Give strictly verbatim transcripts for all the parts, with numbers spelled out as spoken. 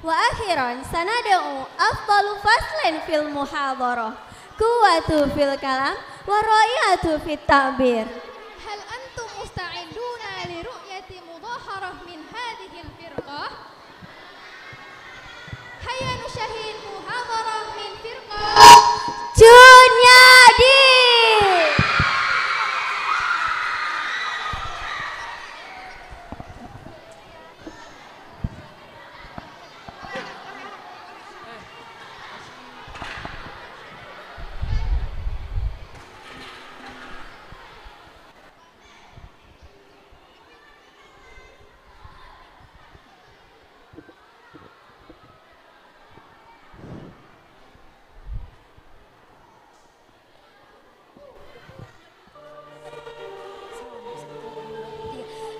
Wa akhiran, sanad'u afdalu faslin fil muhadharah, quwwatu fil kalam, wa ra'yatu fit ta'bir. هل أنتم مستعدون لرؤية مظاهرة من هذه الفرقة؟ هيا نشاهد مظاهرة من فرقة Cut Nyak Dien.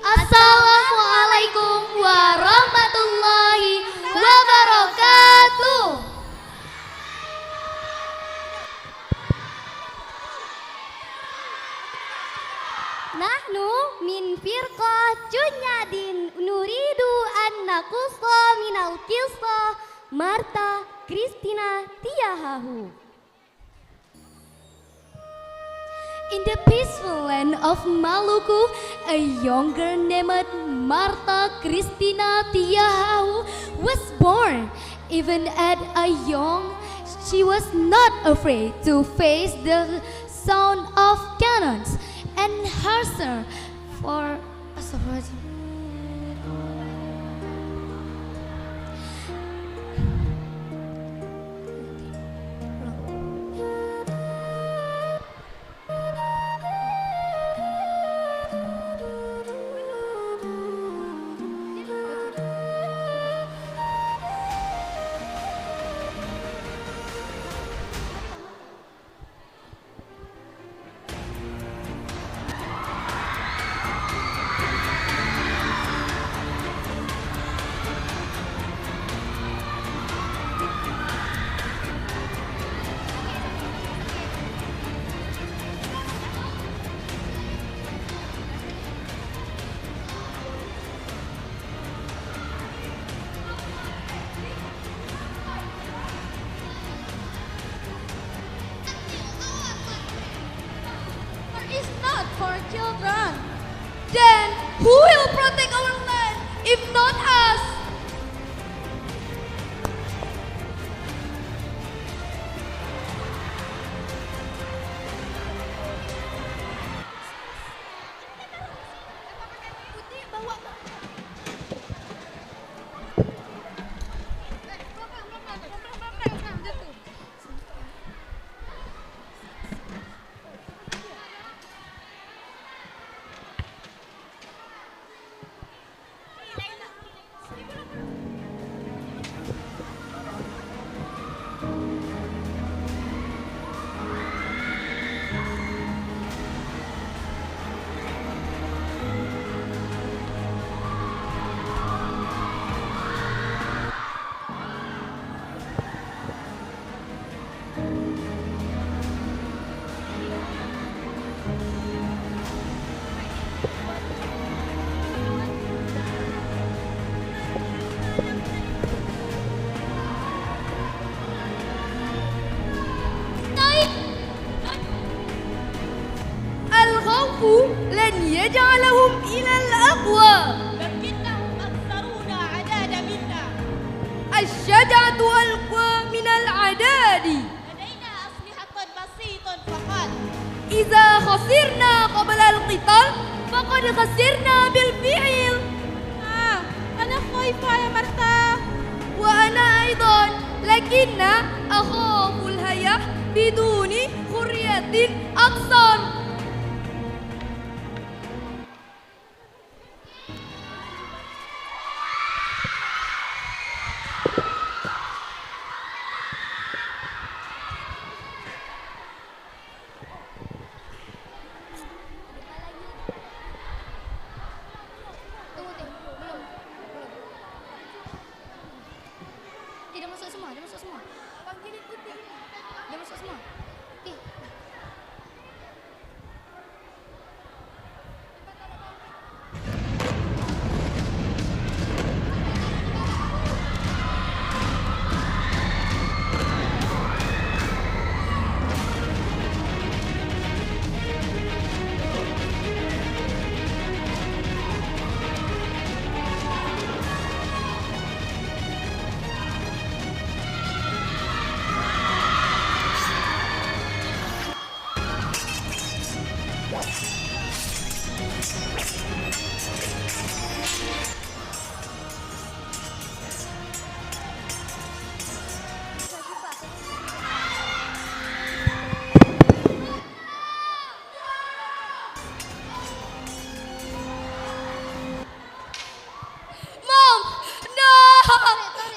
Assalamualaikum warahmatullahi wabarakatuh. نحن من فرقة Cut Nyak Dien نريد أن نقص من القصة Martha Christina Tiahahu. In the peaceful land of Maluku, a young girl named Martha Christina Tiahahu was born. Even at a young, she was not afraid to face the sound of cannons and harsher for It's not for children. Then who will protect our land if not us? الخوف لن يجعلهم إلى الأقوى. لكنهم أكثرون عددا منا. الشجاعة أقوى من العدد. لدينا أسلحة بسيطة فقط. إذا خسرنا قبل القتال فقد خسرنا بالفعل. آه، أنا خايفة يا مرتا. وأنا أيضًا، لكن أخاف الحياة بدون حرية أكثر. Tunggu, tunggu. Belum. Belum. Eh, dah masuk semua, dah masuk semua. Dah masuk semua. Eh. Mom! No!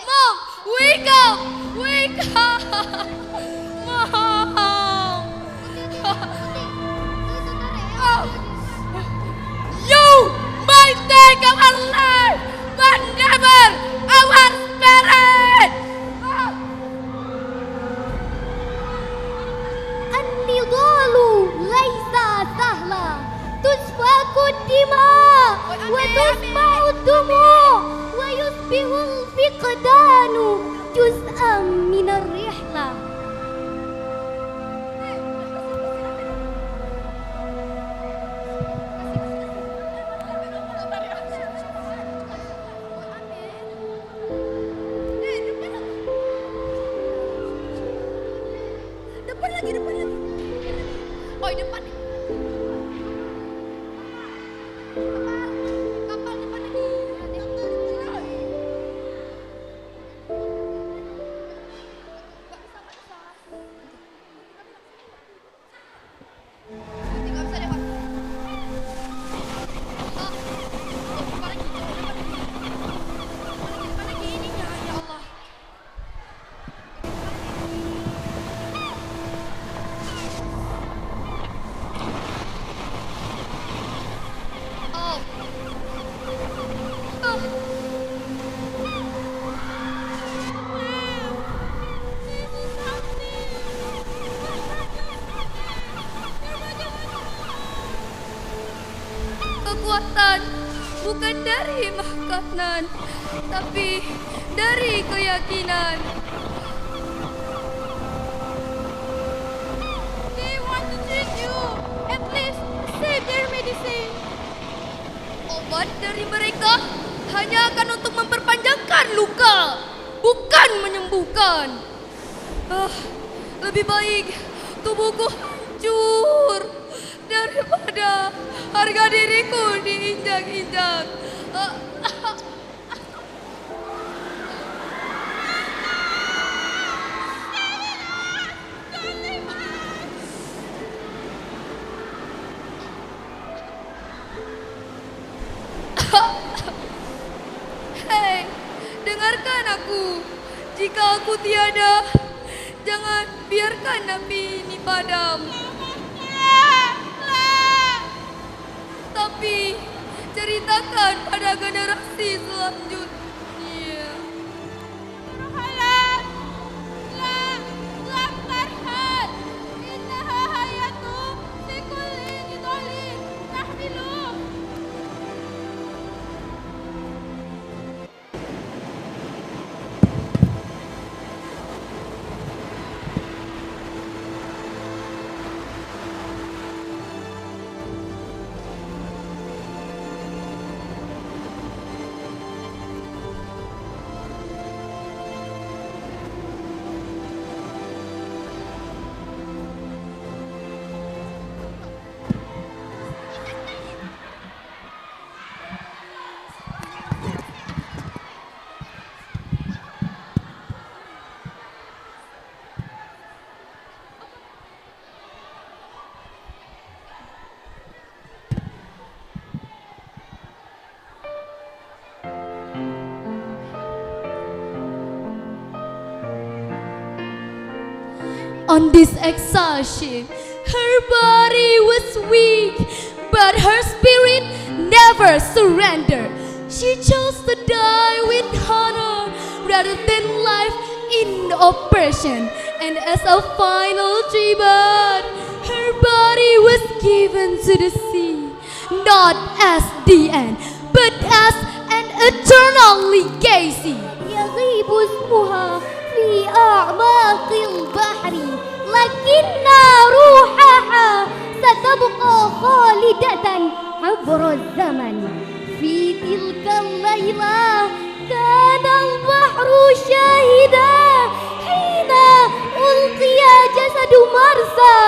Mom! Wake up! Wake up! Mom! You might take our life, but never our spirit! النضال ليس سهلا، تسفك الدماء وتسمع الدموع ويصبح الفقدان جزءا من الرحلة. Depan lagi, depan lagi. Oi, depan. Kapal, kapal depan lagi. Kekuatan bukan dari makanan, tapi dari keyakinan. They want to treat you. At least save their medicine. Obat dari mereka hanya akan untuk memperpanjangkan luka, bukan menyembuhkan. Ah, lebih baik tubuhku hancur daripada harga diriku diinjak-injak. Ah, Hei, dengarkan aku. Jika aku tiada, jangan biarkan api ini padam. Tapi, ceritakan pada generasi selanjutnya. Nurhalan, la, la tarhan, innaha hayatu fi kulli nidhalin tahmilu. On this exile ship, her body was weak, but her spirit never surrendered. She chose to die with honor rather than life in oppression. And as a final tribute, her body was given to the sea. Not as the end, but as an eternal legacy. يغيب اسمها في أعماق البحر، لكن روحها ستبقى خالدة عبر الزمن. في تلك الليلة، كان البحر شاهدا حين ألقي جسد مرسى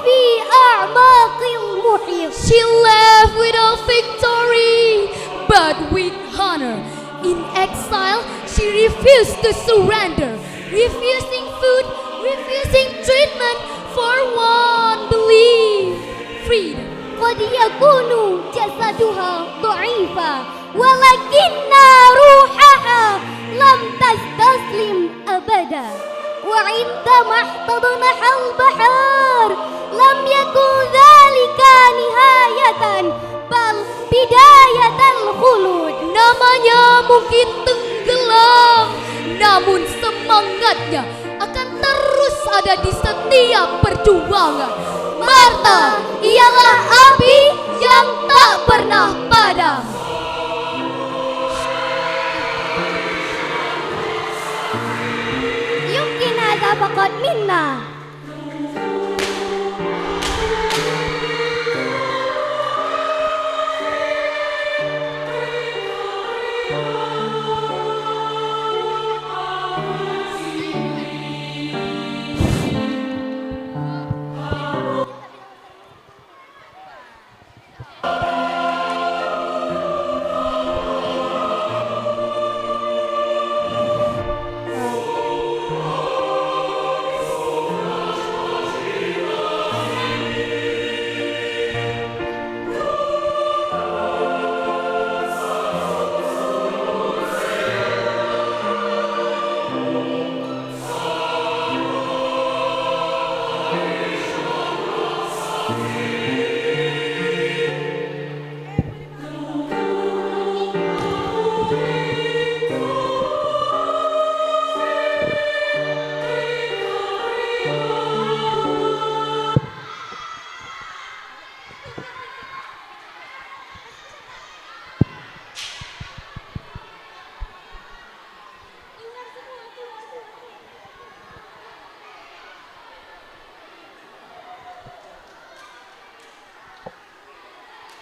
في أعماق المحيط. She left with victory, but with honor. In exile, she refused to surrender, refusing food, refusing treatment for one belief, freedom. قد يكون جسدها ضعيفا، ولكن روحها لم تستسلم أبدا. وعندما احتضنها البحار، لم يكن ذلك نهاية، بل بداية الخلود. Namanya mungkin tenggelam, namun semangatnya akan terus ada di setiap perjuangan. Martha ialah api yang tak pernah padam. يمكن هذا فقط منا.